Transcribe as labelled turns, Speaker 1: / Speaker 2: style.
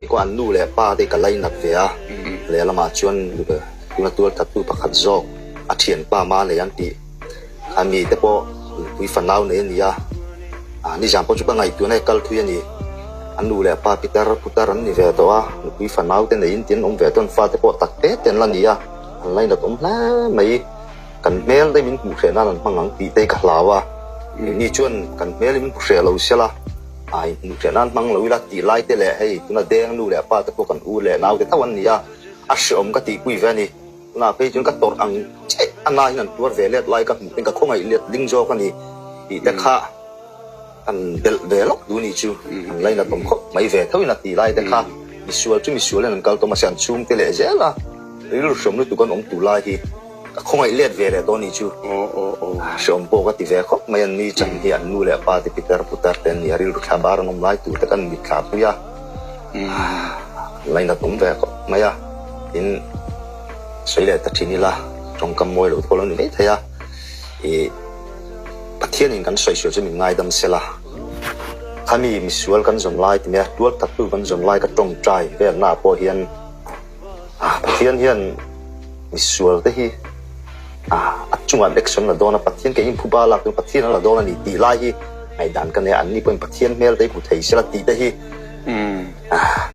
Speaker 1: Kua an nu leh pa te ka lainat ve a, lehlamah chuan tuna tualthattu pakhat zawk a thianpa ma nei an tih kha mi te pawh nupui fanau nei a ni a, nizan pawh chu ka ngaihtuahna i kal thui a ni. An nu leh pa pitar putar an ni ve tawh a, nupui fanau te neiin tin an awm ve tawh, an fate pawh tak te te an la ni a, an lainat awm hle mai. Kan hmel te min hmuh hreh nan an hmang ang tih te hi ka hlau a, keini chuan kan hmel hi min hmu hreh lo sela, a inhmuh hreh nan hmang lo ila tih lai te leh hei tuna deng nu leh pa te pawh kan u leh nau te tho an ni a, a hreawm ka tihpui ve a ni. Tunah phei chuan ka tawrh ang che a nain an tuar ve let lai ka hmuh ten ka khawngaih let ding zawk a ni tih te kha kan belh ve lawk duh ni chu an lainat awm khawp mai ve tho in a tih lai te kha misual chu misual in an kal tawh mahse an chhungte leh zel a rilru hreawm lutuk an awm tur lai hi Ka khawngaih let ve leh tawh ni chu. Hreawm pawh ka ti ve khawp mai an ni chan hi an nu leh pa te pitar putar te an ni a, rilru thla bar an awm lai tur te kan mit thla pui a, lainat awm ve khawp mai a, tin sawi leh ta thin ila tawngkam mawi lo thawl a ni mai thei a, ih Pathianin kan sawi sual chu min ngaidam sela, khami misual kan zawn lai ti mai a, tual thattu kan zawn lai ka tawngtai velnaah pawh hian Pathian hian misual te hi a chungah action la dawn a, Pathian kei in phuba lak chu Pathian a la dawn a ni tih lai hi ngaihdan ka nei a, anni pawhin Pathian hmel te hi hmu thei sela tih te hi.